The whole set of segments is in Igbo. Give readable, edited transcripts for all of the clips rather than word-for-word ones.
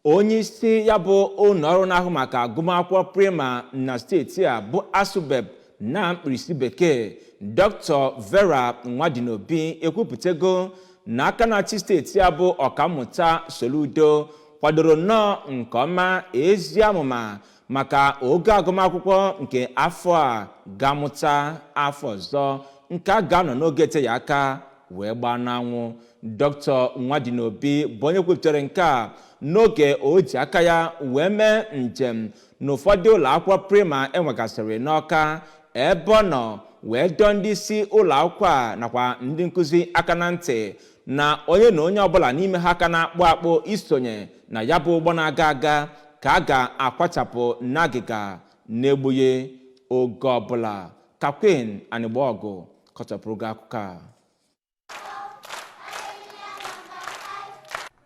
Onye isi ya bụ ụlọ ọrụ na-ahụ maka agụmakwụkwọ prima na steeti a bụ ASUBEB na mkpirisi bekee, Dr. Vera Nwadinobi, ekwupụtago na aka na-achị steeti a bụ Ọkammụta Soludo kwadoro nnọọ nke ọma ezi amụma maka oge agụmakwụkwọ nke afọ a ga-amụta afọ ọzọ nke a ga-anọ n'oge eteghị aka wee gbaa n'anwụ. Dr. Nwadinobi bụ onye kwupụtara nke a n'oge o ji aka ya wee mee njem n'ụfọdụ ụlọ akwụkwọ prima enwegasịrị n'Ọka, ebe ọ nọ wee dọọ ndị isi ụlọ akwụkwọ a nakwa ndị nkụzi aka na ntị na onye na onye ọbụla n'ime ha ka na-akpụ akpụ isonye na ya bụ ụgbọ na-aga aga ka a ga-akwachapụ n'agịga na-egbughị oge ọbụla. Ka Queen Anịgbaọgụ kọchapụrụ gị akụkọ a.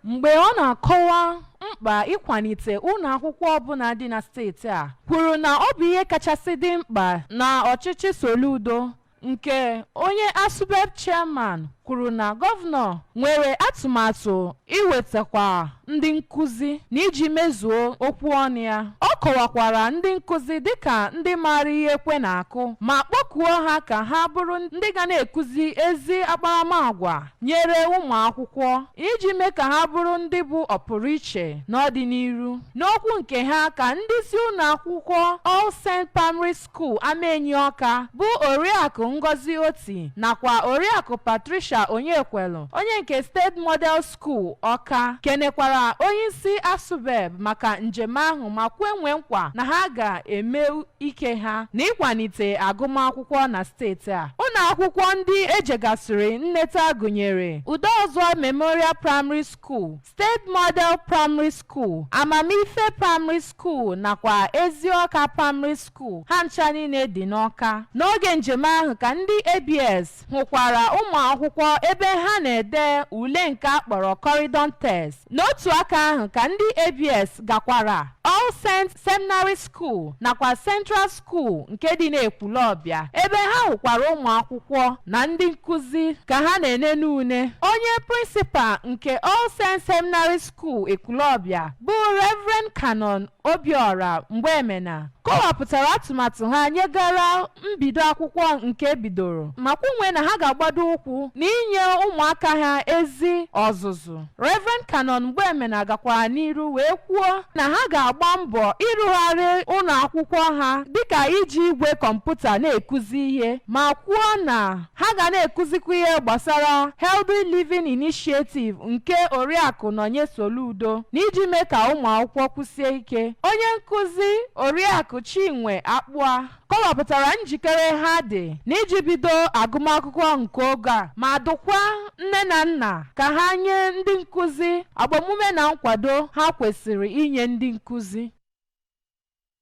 Mgbe ọ na-akọwa mkpa ịkwalite ụlọ akwụkwọ ọbụla dị na steeti a, kwuru na ọ bụ ihe kachasị dị mkpa na ọchịchị Soludo nke onye ASUBEB chairman kwuru na gọvanọ nwere atụmatụ iwetakwa ndị nkụzi na iji mezuo okwu ọnụ ya. Ọ kọwakwara ndị nkụzi dịka ndị maara ihe ekwe na-akụ ma kpọkuo ha ka ha bụrụ ndị ga na-ekuzi ezi akparamagwa nyere ụmụ akwụkwọ iji mee ka ha bụrụ ndị bụ ọpụrụiche n'ọdịnihu. N'okwu nke ha ka ndị isi ụlọ akwụkwọ All Saint Primary School, Amenyi Ọka, bụ Oriakụ Ngozi Oti nakwa Oriakụ Patricia Onyekwelu, onye nke State Model School Ọka, kenekwara onyeisi ASUBEB maka njem ahụ ma kwenwe nkwa na ha ga-eme ike ha na ịkwalite agụmakwụkwọ na steeti a. Ụlọ akwụkwọ ndị ejegasịrị nleta gụnyere Udoọzọ Memorial Primary School, State Model Primary School, Amamife Primary School nakwa Eziọka Primary School, ha ncha niile dị n'Ọka. N'oge njem ahụ ka ndị ABS hụkwara ụmụ akwụkwọ ebe ha na-ede ule nke a kpọrọ corridor test. N'otu aka ahụ ka ndị ABS gakwara All Saints Seminary School nakwa Central School nke dị n'Ekwulọbịa, ebe ha hụkwara ụmụ akwụkwọ na ndị nkụzi ka ha na-enene ule. Onye prịnsịpal nke All Saints Seminary School Ekwulọbịa bụ Reverend Canon Obiora Mgbeemena kọwapụtara atụmatụ ha nyegara mbido akwụkwọ nke bidoro ma kwunwe na ha ga-agbado ụkwụ n'inye ụmụaka ha ezi ọzụzụ. Reverend Canon Mgbeemena gakwara n'iru wee kwuo na ha ga-agba mbọ ịrụgharị ụlọ akwụkwọ ha dịka iji igwe kọmputa na-ekuzi ihe, ma kwuo na ha ga na-ekuzikwa ihe gbasara Healthy Living Initiative nke Oriakụ Nonye Soludo na iji mee ka ụmụ akwụkwọ kwụsie ike. Onye nkụzi Oriakụ Chinwe Akpụa kọwapụtara njikere ha dị n'iji bido agụmakwụkwọ nke oge a ma dụkwa nne na nna ka ha nye ndị nkụzi agbamume na nkwado ha kwesịrị inye ndị nkụzi.